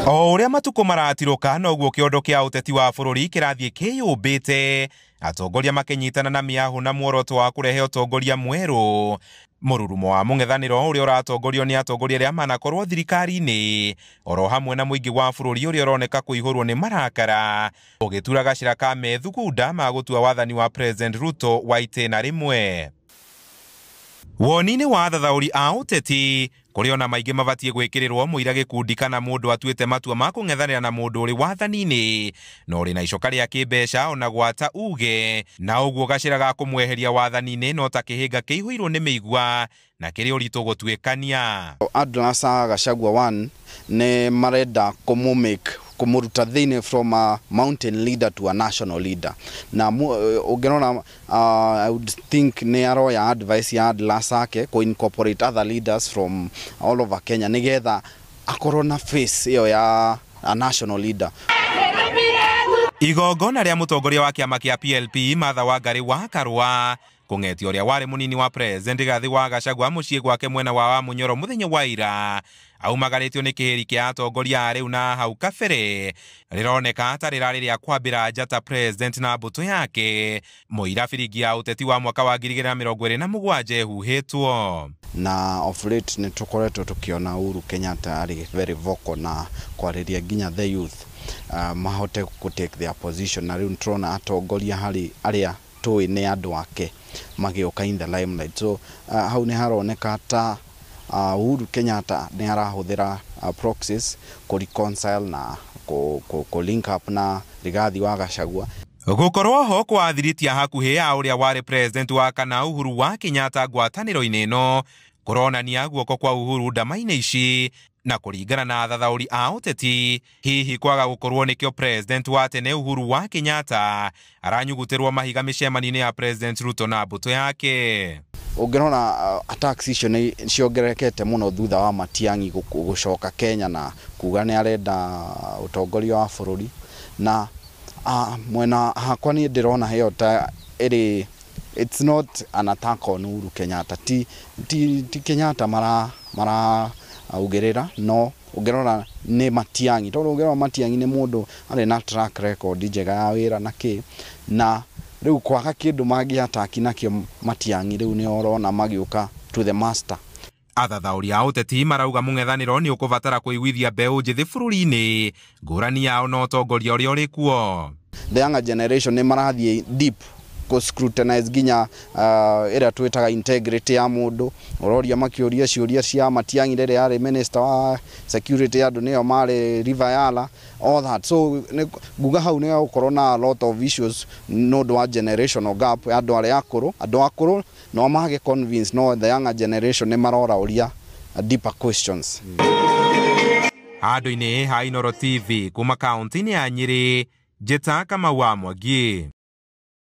O ũrĩa matukũ maratirũka, noguo kĩondo kĩa ũteti wa bũrũri kĩrathiĩ kĩyũmbĩte, atongoria makĩnyitana na mĩahũ na muoroto wa kũrehe ũtongoria mwerũ. Mũrurumo wa mũng'ethanĩro ũrĩa ũratongorio nĩ atongoria arĩa manakorwo thirikari-inĩ, oro hamwe na mũingĩ wa bũrũri ũrĩa ũroneka kũihũrwo nĩ marakara, ũgĩtura gacĩra ka methugunda ma gũtua wathani wa President Ruto wa itĩna rĩmwe. Woni-inĩ wa athathaũri a ũteti, kũrĩ ona maingĩ mabatiĩ gwĩkĩrĩrwo mũira gĩkundi kana mũndũ atuĩte matua ma kũng'ethanĩra na mũndũ ũrĩ wathani-inĩ na ũrĩ na icoka rĩa kĩmbeca, ona gwata uge na ũguo gacĩra ga kũmweheria wathani-inĩ no ta kĩhĩnga kĩihũirwo nĩ mĩigua na kĩrĩ ũritũ gũtuĩkania. Atlas a Gachagua one nĩ marenda kũmũ-make, kũmũruta thĩinĩ from a mountain leader to a national leader. Na ũngĩrora, I would think nĩ aroya advice ya Atlas ake kũ incorporate other leaders from all over Kenya nĩgetha akorwo na face ĩyo ya a national leader. Igongona rĩa mũtongoria wa kĩama kĩa PLP Martha Wangari wa Karua kũng'etia ũrĩa warĩ mũnini wa President Rigathĩ wa Gachagua mũciĩ gwake mwena wa Wamunyoro mũthenya wa ira, aumagarĩtio nĩ kĩhĩri kĩa atongoria a rĩu na hau kabere, rĩroneka ta rĩrarĩ rĩa kwambĩra njata President na mbũtũ yake mũira biringi ya ũteti wa mwaka wa 2027 ĩhuhĩtwo. Na of late nĩ tũkoretwo tũkĩona Uhuru Kenyatta arĩ very vocal na kwarĩria nginya the youth mahote kũ take their position, na rĩu nĩtũrona atongoria harĩ arĩa tũĩ nĩ andũ ake magĩũka in the limelight. So hau nĩ haroneka ta Uhuru Kenyatta nĩ arahũthĩra proxies kũ reconcile na kũ link up na Rigathi wa Gachagua. Gũkorwo ho kwa athiriti a hakuhĩ a ũrĩa warĩ president wa kana Uhuru wa Kenyatta ngwatanĩro-inĩ ĩno kũronania guoko kwa Uhuru ndama-inĩ ici, na kũringana na athathaũri a ũteti, hihi kwaga gũkorwo nĩkĩo president wa tene Uhuru wa Kenyatta aranyugutĩrwo mahiga mĩcemanio-inĩ ya President Ruto na mbũtũ yake. Ũngĩrora, attacks icio nĩ ciongererekete mũno thutha wa Matiang'i gũcoka Kenya na kuga nĩ arenda ũtongoria wa bũrũri. Na mwena hakwa niĩ ndĩrona ĩyo ta ĩrĩ, it's not an attack on Uhuru Kenyatta. Ti Kenyatta mara augĩrĩra, no ũngĩrora nĩ Matiang'i, tondũ ũngĩrora Matiang'i nĩ mũndũ arĩ na track record njega ya wĩra na kĩ, na rĩu kwaga kĩndũ mangĩ-attack nakĩo Matiang'i, rĩu nĩ ũrona magĩũka to the master. Athathaũri a ũteti marauga mũng'ethanĩro nĩ ũkũbatara kũiguithia mbeũ njĩthĩ bũrũri-inĩ ngũrani yao na ũtongoria ũrĩa ũrĩ kuo. The younger generation nĩ marathiĩ deep kũ scrutinize nginya ĩrĩa twĩtaga integrity ya mũndũ. Ũroria makĩũria ciũria cia Matiang'i rĩrĩa arĩ minister wa security, andũ nĩo marĩ River Yala, all that. So nguga hau nĩ gũkorwo na a lot of issues nĩ ũndũ wa generational gap ya andũ arĩa akũrũ. Andũ akũrũ no mage convince, no the younger generation nĩ marora ũria deeper questions. Handũ-inĩ ha Inooro TV kuma kaunti-inĩ ya Nyĩrĩ, Njĩta Kamau wa Mwangi.